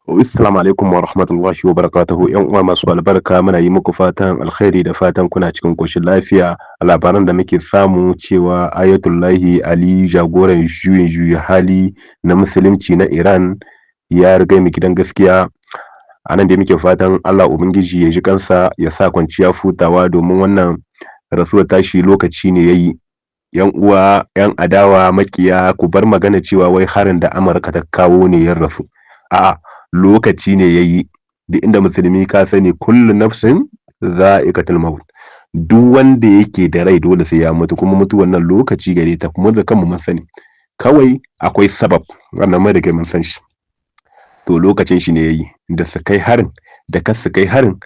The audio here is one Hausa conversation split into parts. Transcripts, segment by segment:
Assalamu alaikum wa rahmatullahi wa barakatuhu. Yan uwa masu albarka, muna yi muku fatan alkhairi da fatan kuna cikin koshin lafiya. A labaran da muke samu cewa Ayatullahi Ali, jagoran juyin juya hali na musulunci na Iran, ya riga mu gidan gaskiya. A nan da muke fatan Allah Ubangiji ya ji kansa, ya sa kwanciya futawa, domin wannan rasuwar tashi lokaci ne yayi. Yan uwa, yan adawa, makiya, ku bar magana cewa wai harin da Amurka ta kawo ne ya rasu. A'a, lokaci ne yayi. Duk inda musulmi, ka sani, kullu nafsin za'iqatul maut. Duk wanda yake da rai dole sai ya mutu, kuma mutuwan nan lokaci gare ta, kuma da kanmu mun sani. Kawai akwai sabab, wannan mai da mun san shi. To, lokacin shi ne yayi da su kai harin da kar su kai harin,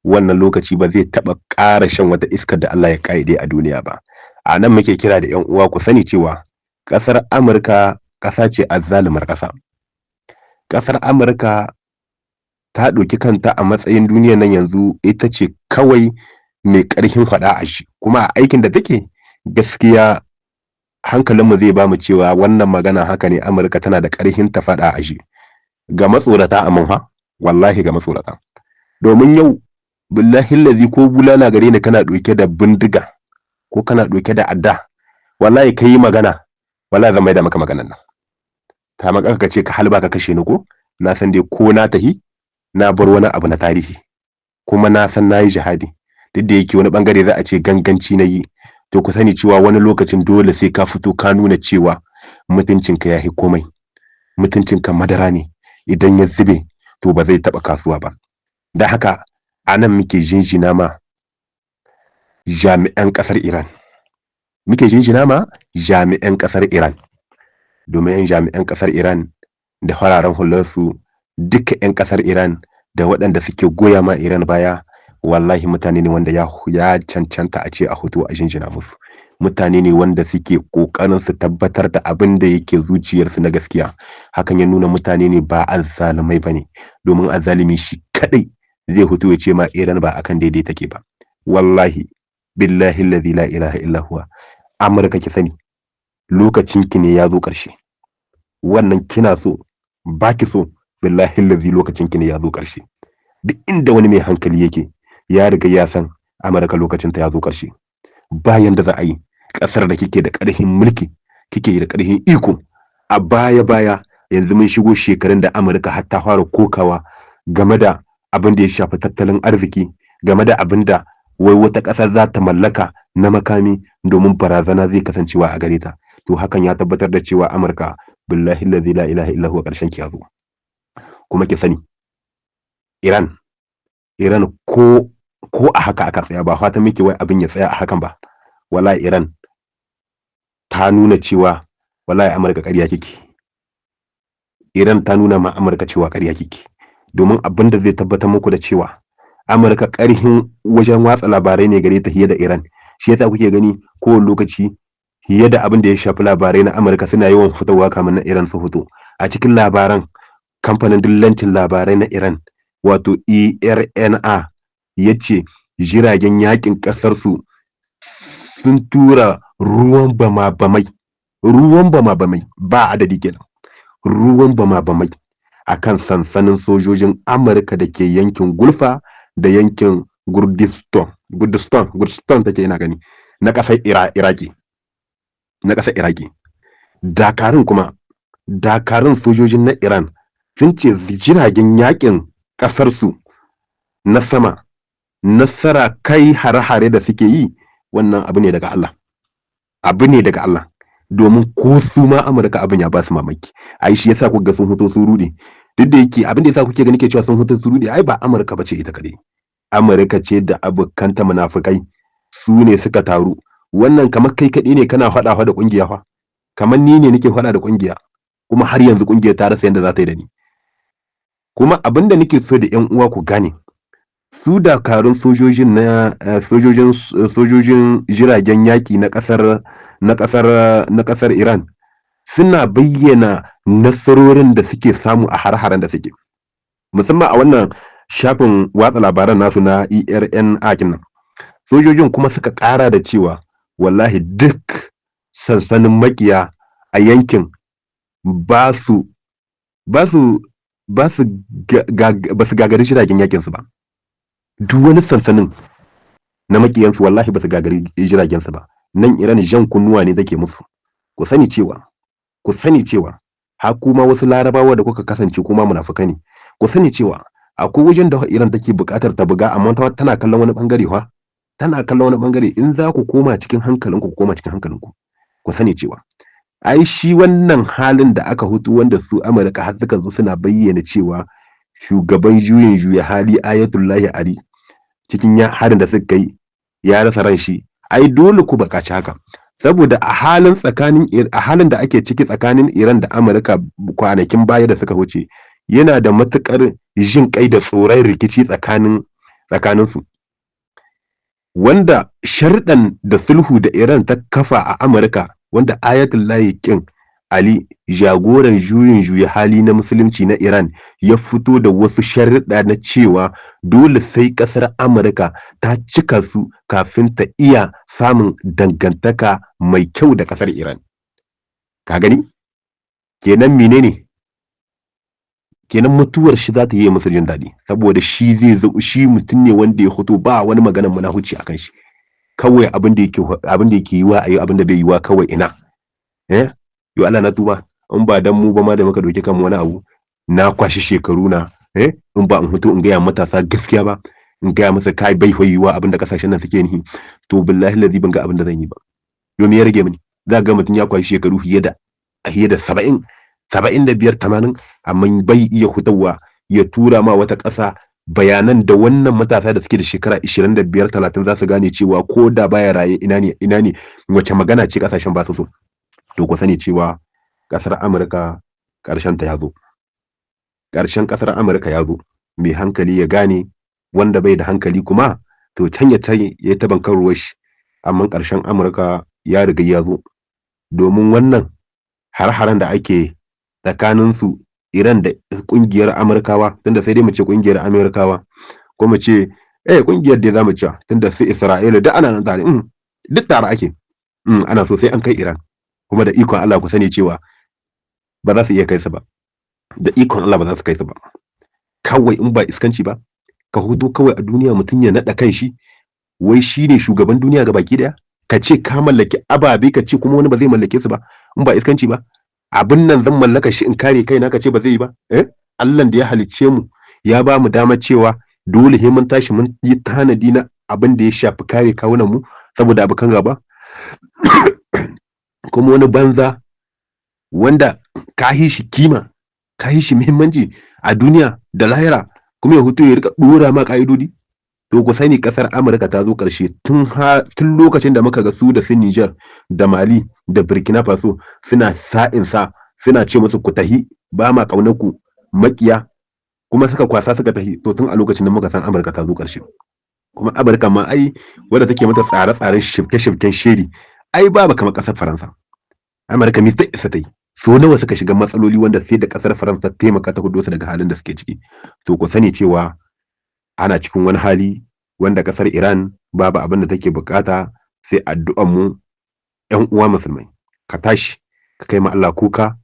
wannan lokaci ba zai taɓa ƙara shan wata iskar da Allah ya ƙa'ide a duniya ba. A nan muke kira da 'yan uwa, ku sani cewa ƙasar Amurka ƙasa ce azzalumar ƙasa. Ƙasar Amurka ta ɗauki kanta a matsayin duniyar nan yanzu ita ce kawai mai ƙarfin faɗa a shi, kuma a aikin da take, gaskiya hankalinmu zai bamu cewa wannan magana haka ne. Amurka tana da ƙarfin ta faɗa a shi ga matsorata, amma fa wallahi ga matsorata, domin yau, billahi lazi, ko bulala gare ni, kana ɗauke da bindiga ko kana ɗauke da adda, wallahi ka yi magana, wallahi zan maida maka maganan nan. Ta maka ka ce ka halba ka kashe ni, ko na san dai ko na tahi na bar wani abu na tarihi, kuma na san na yi jihadi, duk da yake wani bangare za a ce ganganci na yi. To, ku sani cewa wani lokacin dole sai ka fito ka nuna cewa mutuncinka ya fi komai. Mutuncinka madara ne, idan ya zube to ba zai taɓa kasuwa ba. Da haka a nan muke jinjina ma jami'an ƙasar Iran, muke jinjina ma jami'an ƙasar Iran, domin jami'an ƙasar Iran da fararen hularsu, duka 'yan ƙasar Iran da waɗanda suke goya ma Iran baya, wallahi mutane ne wanda ya cancanta a ce a hoto a jinjina musu. Mutane ne wanda suke ƙoƙarin su tabbatar da abin da yake zuciyarsu na gaskiya. Hakan ya nuna mutane ne ba azzalumai ba ne, domin azzalumi shi kadai zai fito ya ce ma Iran ba akan daidai take ba. Wallahi, billahi allazi la ilaha illa huwa, Amurka, ki sani lokacin ki ne ya zo ƙarshe. Wannan kina so ba ki so, billahi allazi, lokacin ki ne ya zo ƙarshe. Duk inda wani mai hankali yake ya riga ya san Amurka lokacin ta ya zo ƙarshe. Bayan da za a yi ƙasar da kike da ƙarfin mulki, kike da ƙarfin iko a baya baya, yanzu mun shigo shekarun da Amurka har ta fara kokawa game da abin da ya shafi tattalin arziki, game da abin da wai wata ƙasa za ta mallaka na makami, domin barazana zai kasancewa a gare ta. To, hakan ya tabbatar da cewa Amurka, billahi allazi la ilaha illa huwa, ƙarshen ki ya zo. Kuma ki sani, Iran, ko a haka aka tsaya, ba fata miki wai abin ya tsaya a hakan ba, wallahi Iran ta nuna cewa wallahi Amurka ƙarya kike. Iran ta nuna ma Amurka cewa ƙarya kike, domin abin da zai tabbatar muku da cewa Amurka ƙarhin wajen watsa labarai ne gare ta fiye da Iran, shi yasa kuke gani kowane lokaci fiye da abin da ya shafi labarai na Amurka suna yawan fitowa kamar na Iran su fito. A cikin labaran, kamfanin dillancin labarai na Iran, wato IRNA, ya ce jiragen yakin ƙasarsu sun tura ruwan bama-bamai, ruwan bama-bamai ba adadi kenan, ruwan bama-bamai a kan sansanin sojojin Amurka da ke yankin Gulfa da yankin Gurdiston, Gurdiston, Gurdiston take ina gani, na ƙasar Iraki, na ƙasar Iraki. Dakarun kuma, dakarun sojojin na Iran sun ce jiragen yakin ƙasarsu na sama nasara kai hare-hare da suke yi, wannan abu ne daga Allah, abu ne daga Allah, domin ko su ma Amurka abin ya ba su mamaki. Ai shi yasa kuka ga sun fito sun rude. Duk da yake abin da yasa kuke gani ke cewa sun fito sun rude, ai ba Amurka bace ita kadai, Amurka ce da abokanta munafukai, su ne suka taru. Wannan kamar kai kaɗai ne kana faɗa da ƙungiya fa, kamar ni ne nake faɗa da ƙungiya, kuma har yanzu ƙungiyar ta rasa yadda za ta yi da ni. Kuma abin da nake so da ƴan uwa ku gane, su dakarun sojojin na sojojin jiragen yaƙi na ƙasar Iran suna bayyana nasarorin da suke samu a har-haren da suke, musamman a wannan shafin watsa labaran nasu na IRNA nan. Sojojin kuma suka ƙara da cewa wallahi duk sansanin makiya a yankin ba su ba su ba su gagari jiragen yakin su ba. Duk wani sansanin na makiyansu wallahi ba su gagari jiragen su ba. Nan Iran jan kunnuwa ne take musu. Ku sani cewa, ku sani cewa har kuma wasu Larabawa da kuka kasance kuma munafukai ne. Ku sani cewa akwai wajen da Iran take buƙatar ta buga, amma tana kallon wani bangare fa. Tana kallon wani bangare. In za ku koma cikin hankalinku, ku koma cikin hankalinku. Ku sani cewa ai shi wannan halin da aka hutu wanda su Amurka har suka zo suna bayyana cewa shugaban juyin juya hali Ayatullahi Ali cikin harin da suka yi ya rasa ran shi, ai dole ku buƙaci haka. Saboda a halin tsakanin a halin da ake ciki tsakanin Iran da Amurka kwanakin baya da suka wuce, yana da matukar jin kai da tsoron rikici tsakanin su, wanda sharɗan da sulhu da Iran ta kafa a Amurka, wanda Ayatullahi kin Ali jagoran juyin juya hali na musulunci na Iran ya fito da wasu sharuɗa na cewa dole sai ƙasar Amurka ta cika su kafin ta iya samun dangantaka mai kyau da ƙasar Iran. Ka gani? Kenan menene? Kenan mutuwar shi za ta yi musu jin daɗi, saboda shi zai zo, shi mutum ne wanda ya fito ba wani maganar munahuci akan shi. Kawai abin da yake yiwa ayi, abin da bai yiwa kawai ina. Yo Allah na tuba, in ba dan mu ba ma da muka dauki kanmu wani abu, na kwashi shekaru na, in ba in fito in gaya matasa gaskiya ba, in gaya masa kai bai yiwuwa abin da kasashen nan suke nihi, to billahi lazi ban ga abin da zan yi ba. Yo me ya rage mini? Za ga mutum ya kwashi shekaru fiye da 70, 75, 80, amma bai iya hutawa ya tura ma wata ƙasa bayanan da wannan matasa da suke da shekara 25, 30 za su gane cewa ko da baya raye ina ne wace magana ce kasashen ba su so. To ku sani cewa ƙasar Amurka ƙarshen ta ya zo. Ƙarshen ƙasar Amurka ya zo. Mai hankali ya gane, wanda bai da hankali kuma to can ya taban kan ruwan shi. Amma ƙarshen Amurka ya riga ya zo. Domin wannan har-haren da ake tsakanin su Iran da kungiyar Amurkawa, tunda sai dai mu ce kungiyar Amurkawa, ko mu ce kungiyar dai zamu ce, tunda su Isra'ila duk ana nan tare, duk tare ake, ana so sai an kai Iran. Kuma da ikon Allah ku sani cewa ba za su iya kai su ba. Da ikon Allah ba za su kai su ba. Kawai in ba iskanci ba, ka huto kawai a duniya mutum ya naɗa kan shi wai shine shugaban duniya ga baki daya, ka ce ka mallaki ababe, ka ce kuma wani ba zai mallake su ba, in ba iskanci ba. Abin nan zan mallaka shi in kare kaina, ka ce ba zai yi ba. Allah da ya halicce mu ya ba mu damar cewa dole sai mun tashi mun yi tanadi na abin da ya shafi kare kawunan mu saboda abokan gaba. Kuma wani banza wanda ka yi shi kima, ka yi shi muhimmanci a duniya da lahira, kuma ya hutu ya rika dora ma ka'idodi. To ku sani kasar Amurka ta zo karshe tun lokacin da muka ga su da su Niger da Mali da Burkina Faso suna sa'in sa, suna ce musu ku tahi, ba ma kaunar ku makiya, kuma suka kwasa suka tahi. To tun a lokacin da muka san Amurka ta zo karshe. Kuma Amurka ma ai wadda take mata tsare-tsaren shirke-shirken shiri, ai babu kamar kasar Faransa. Amurka mi ta isa ta yi? So nawa suka shiga matsaloli wanda sai da kasar Faransa ta taimaka ta hudo su daga halin da suke ciki. To ku sani cewa ana cikin wani hali wanda kasar Iran babu abin da take bukata sai addu'an mu ƴan uwa musulmai. Ka tashi ka kai ma Allah kuka,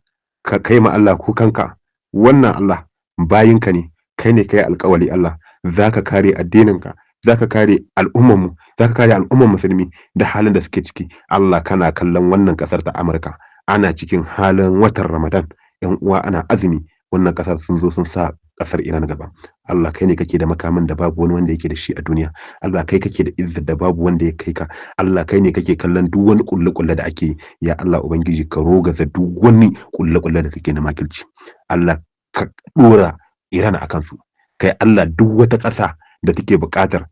ka kai ma Allah kukanka. Wannan Allah bayinka ne, kai ne kai alƙawari Allah zaka kare addininka, zaka kare al'ummar mu, zaka kare al'ummar musulmi da halin da suke ciki. Allah kana kallon wannan kasar ta Amurka, ana cikin halin watan Ramadan, ƴan uwa ana azumi, wannan kasar sun zo sun sa kasar Iran gaba. Allah kai ne kake da makamin da babu wani wanda yake da shi a duniya. Allah kai kake da izzar da babu wanda ya kai ka. Allah kai ne kake kallon duk wani kulle-kulle da ake yi. Ya Allah ubangiji ka rogaza duk wani kulle-kulle da suke na makilci. Allah ka dora Iran akan su. Kai Allah duk wata ƙasa da take buƙatar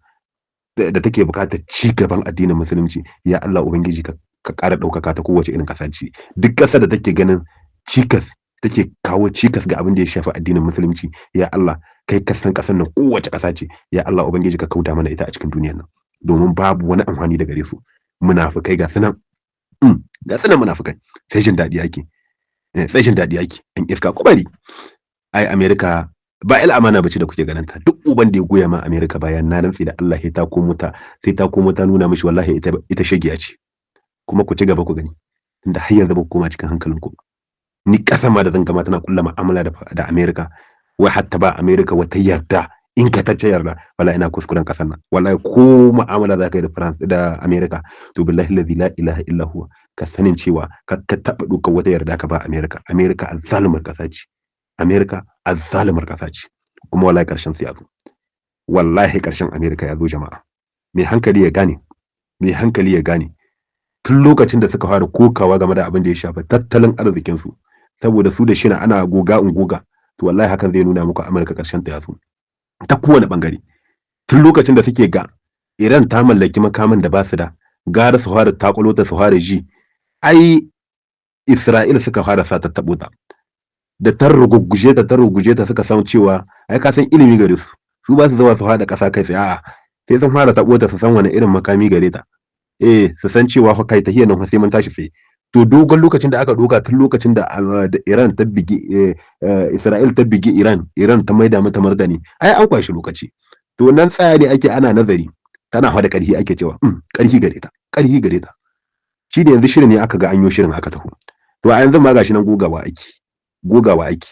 ci gaban addinin musulunci, ya Allah ubangiji ka ƙara ɗaukaka ta kowace irin ƙasa ce. Duk ƙasar da take ganin cikas, take kawo cikas ga abin da ya shafi addinin musulunci, ya Allah kai ka san ƙasar nan kowace ƙasa ce, ya Allah ubangiji ka kauda mana ita a cikin duniyar nan, domin babu wani amfani da gare su. Munafikai ga sunan, ga sunan munafikai, sai jin daɗi ake, sai jin daɗi ake, an iska kubari. Ai America ba il amana bace da kuke ganin ta. Duk uban da ya goya ma America bayan, na rantsi da Allah sai ta komo ta, sai ta komo ta nuna mishi wallahi ita shagiya ce. Kuma ku ci gaba ku gani, tunda har yanzu ba ku koma cikin hankalinku. Ni ƙasa ma da zan gama tana kulla mu'amala da America, Wai hatta ba America wata yarda in ka tacce yarda, wallahi ina kuskuren kasar nan. Wallahi ko mu'amala za ka yi da France da America, to billahi allazi la ilaha illa huwa, ka sanin cewa ka taɓa ɗaukar wata yarda ka ba America. America azzalumar ƙasa ce, America azzalumar ƙasa ce. Kuma wallahi ƙarshen su ya zo, wallahi ƙarshen America ya zo. Jama'a, mai hankali ya gane, mai hankali ya gane. Tun lokacin da suka fara kokawa game da abin da ya shafi tattalin arzikin su, saboda su da shina ana goga in goga, to wallahi hakan zai nuna muku Amurka ƙarshen ta ya zo ta kowane bangare. Tun lokacin da suke ga Iran ta mallaki makaman da ba su da, gara su fara takulo ta, su fara ji ai Isra'il suka fara sa ta tabo ta, da ta ruguguje ta, ta ruguje ta, suka san cewa ai ka san ilimi gare su, su ba su zuwa su haɗa ƙasa kai tsaye, a'a, sai sun fara tabo ta su san wani irin makami gare ta, su san cewa fa kai tahiyar nan fa sai mun tashi tsaye. To dogon lokacin da aka doka tun lokacin da Iran ta bigi Isra'il ta bigi Iran, Iran ta maida mata martani, ai an kwashi lokaci. To nan tsaya ne ake ana nazari, tana hada ƙarfi, ake cewa ƙarfi gare ta, ƙarfi gare ta. Shi da yanzu shirin ne aka ga an yo shirin aka taho. To a yanzu ma gashi nan gogawa ake, gogawa ake.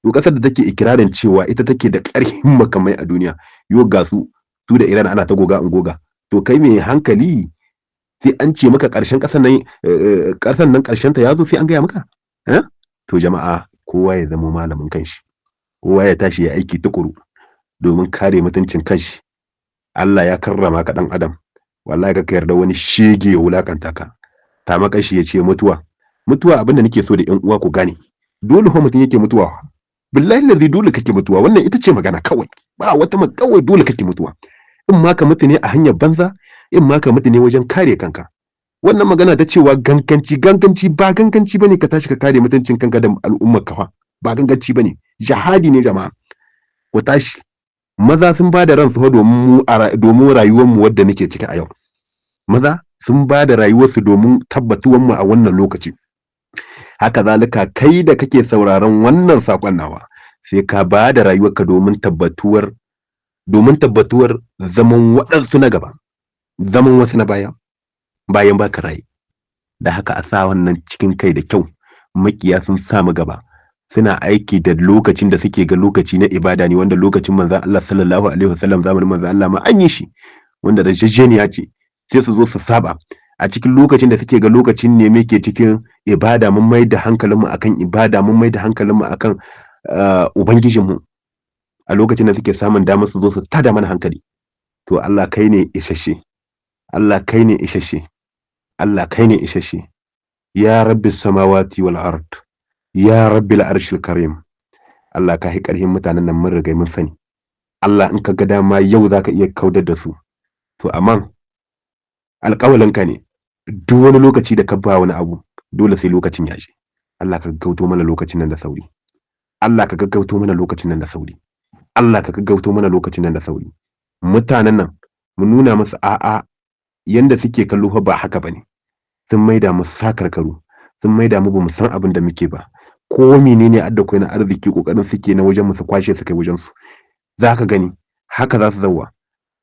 To kasar da take ikirarin cewa ita take da ƙarfin makamai a duniya, yo ga su su da Iran ana ta goga in goga. To kai mai hankali, sai an ce maka ƙarshen ƙasar nan, ƙasar nan ƙarshen ta yazo, sai an gaya maka? To jama'a, kowa ya zama malamin kanshi, kowa ya tashi ya aiki tukuru domin kare mutuncin kanshi. Allah ya karrama ka dan adam, wallahi ka yarda wani shege ya wulakanta ka. Ta makashi ya ce mutuwa, mutuwa. Abinda nake so da ƴan uwa ku gane, dole fa mutum yake mutuwa. Billahi lazi dole kake mutuwa. Wannan ita ce magana kawai, ba wata kawai dole kake mutuwa. In ma ka mutu ne a hanyar banza, in ma ka mutu ne wajen kare kanka. Wannan magana ta cewa ganganci, ganganci ba ganganci bane. Ka tashi ka kare mutuncin kanka da al'ummar ka ba ganganci bane, jihadi ne. Jama'a, ku tashi. Maza sun ba da ransu domin mu, domin rayuwar mu wadda muke ciki a yau. Maza sun ba da rayuwarsu domin tabbatuwar mu a wannan lokaci. Haka zalika kai da kake sauraron wannan sakon nawa, sai ka ba da rayuwarka domin tabbatuwar zaman waɗansu na gaba, zaman wasu na baya bayan baka raye. Da haka a sa wannan cikin kai da kyau. Makiya sun samu gaba, suna aiki da lokacin da suke ga lokaci na ibada ne, wanda lokacin manzon Allah sallallahu alaihi wasallam, zamanin manzon Allah ma an yi shi, wanda da jejjeniya ce. Sai su zo su saba a cikin lokacin da suke ga lokacin ne muke cikin ibada, mun mai da hankalinmu akan ibada, mun mai da hankalinmu akan ubangijinmu, a lokacin da suke samun damar su zo su tada mana hankali. To Allah kai ne isasshe, Allah kai ne isasshe, Allah kai ne isasshe. Ya rabbi samawati wal ard, ya rabbi al arshil karim, Allah ka hi karhin mutanen nan, mun riga mun sani. Allah, in ka ga dama yau zaka iya kaudar da su. To amma alƙawalinka ne, duk wani lokaci da ka ba wani abu, dole sai lokacin ya je. Allah ka gaggauto mana lokacin nan da sauri. Allah ka gaggauto mana lokacin nan da sauri. Allah ka gaggauto mana lokacin nan da sauri. Mutanen nan mu nuna musu a'a, yanda suke kallo fa ba haka bane. Sun maida mu sakarkaru, sun maida mu bamu san abin da muke ba. Ko menene adda kai na arziki, kokarin suke na wajen mu su kwashe su kai wajen su. Zaka gani haka za su zauwa.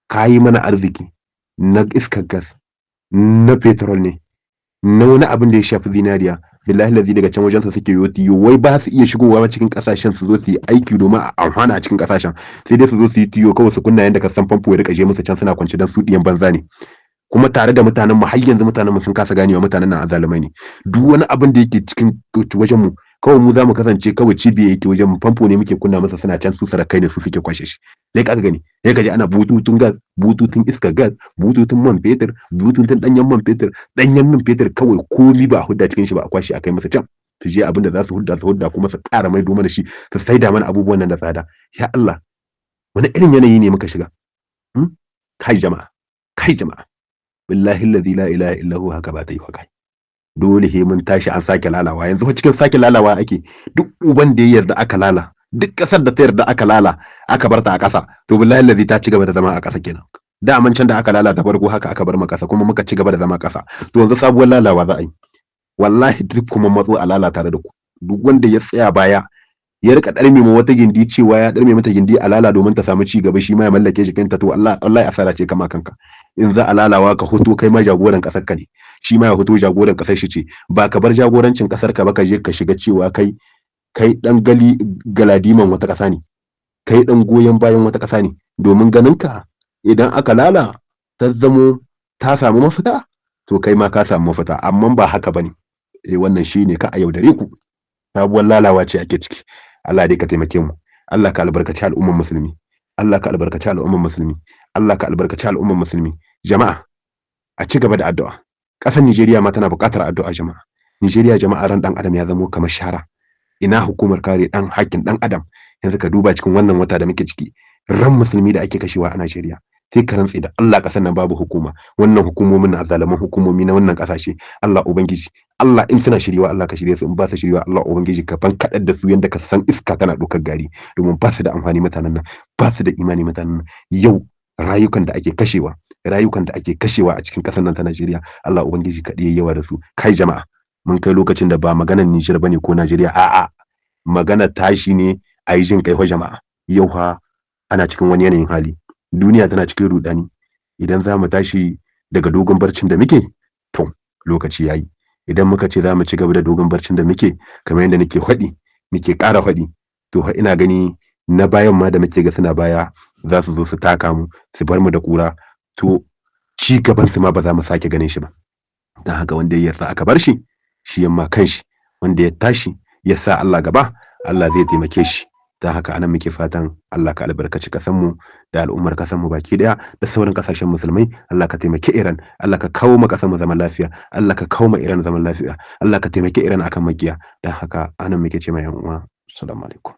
Kayi mana arziki na iskar gas, na petrol ne, na wani abin da ya shafi zinariya, billahi lazi daga can wajensa suke yo tiyo. Wai ba su iya shigowa cikin kasashen su zo su yi aiki domin a amfana a cikin kasashen, sai dai su zo su yi tiyo kawai su kunna yanda ka san famfo ya rika je musu can suna kwance, dan su diyan banza ne. Kuma tare da mutanen mu, har yanzu mutanen mu sun kasa ganewa mutanen nan azalumai ne. Duk wani abin da yake cikin wajen mu kawai, mu za mu kasance kawai cibiya yake wajen mu, famfo ne muke kunna masa, suna can su sarakai ne, su suke kwashe shi. Sai ka gani, sai ka ji ana bututun gas, bututun iska gas, bututun man fetur, bututun danyen man fetur, danyen man fetur, kawai komi ba a hudda cikin shi ba, a kwashe a kai masa can, su je abin da za su hudda su hudda, kuma su ƙara maido mana shi, su saida mana abubuwan nan da tsada. Ya Allah, wani irin yanayi ne muka shiga? Kai jama'a, kai jama'a, billahi allazi la ilaha illa huwa, haka ba ta yi kai. Dole he mun tashi an sake lalawa. Yanzu cikin sake lalawa ake. Duk uban da ya yarda aka lala, duk kasar da ta yarda aka lala, aka bar ta a ƙasa, to billahi allazi ta ci gaba da zama a ƙasa kenan. Da man can da aka lalata farko, haka aka bar mu ƙasa, kuma muka ci gaba da zama ƙasa. To yanzu sabuwar lalawa za a yi. Wallahi duk kuma matso a lala tare da ku. Duk wanda ya tsaya baya ya rika ɗarme ma wata gindi, cewa ya ɗarme mata gindi a lala domin ta samu ci gaba, shi ma ya mallake jikinta, to Allah, wallahi asara ce kama kanka. In za a lalawa, ka hoto kai ma jagoran kasar ka ne, shi ma ya hoto jagoran kasar shi ce. Ba ka bar jagorancin kasar ka ba, ka je ka shiga cewa kai dan gali galadiman wata kasa ne. Kai ɗan goyon bayan wata ƙasa ne, domin ganinka idan aka lala ta zamo ta samu mafita, to kai ma ka samu mafita, amma ba haka bane. Eh, wannan shine, ka a yaudare ku, sabuwar lalawa ce ake ciki. Allah dai ka taimake mu, Allah ka albarkaci al'ummar musulmi, Allah ka albarkaci al'ummar musulmi, Allah ka albarkaci al'ummar musulmi. Jama'a, a ci gaba da addu'a. Ƙasar Nijeriya ma tana buƙatar addu'a, jama'a. Nijeriya, jama'a, ran ɗan adam ya zamo kamar shara. Ina hukumar kare ɗan hakkin ɗan adam? Yanzu ka duba cikin wannan wata da muke ciki, ran musulmi da ake kashewa a Najeriya, sai ka rantse da Allah ƙasar nan babu hukuma. Wannan hukumomin na azzaluman hukumomi na wannan ƙasashe. Allah ubangiji, Allah, in suna shiriwa Allah ka shirye su, in ba su shiriwa Allah ubangiji ka ban kaɗar da su yanda ka san iska tana ɗaukar gari, domin ba su da amfani mutanen nan, ba su da imani mutanen nan. Yau rayukan da ake kashewa, rayukan da ake kashewa a cikin ƙasar nan ta Najeriya, Allah ubangiji ka yawa da su. Kai jama'a, mun kai lokacin da ba maganar Nijar bane ko Najeriya, a'a, magana tashi ne a yi jin kai fa. Jama'a, yau fa ana cikin wani yanayin hali, duniya tana cikin rudani. Idan za mu tashi daga dogon barcin da muke, to lokaci yayi. Idan muka ce za mu ci gaba da dogon barcin da muke, kamar yadda nake faɗi, muke ƙara faɗi, to fa ina gani na bayan ma da muke ga suna baya za su zo su taka mu su bar mu da ƙura, to ci gaban su ma ba za mu sake ganin shi ba. Don haka wanda ya yarda aka bar shi, shi yamma kanshi. Wanda ya tashi ya sa Allah gaba, Allah zai taimake shi. Don haka anan muke fatan Allah ka albarkaci kasanmu da al'ummar kasanmu baki daya da sauran kasashen musulmai. Allah ka taimaki Iran, Allah ka kawo ma kasanmu zaman lafiya, Allah ka kawo ma Iran zaman lafiya, Allah ka taimaki Iran akan makiya. Don haka anan muke ce ma yan uwa, assalamu alaikum.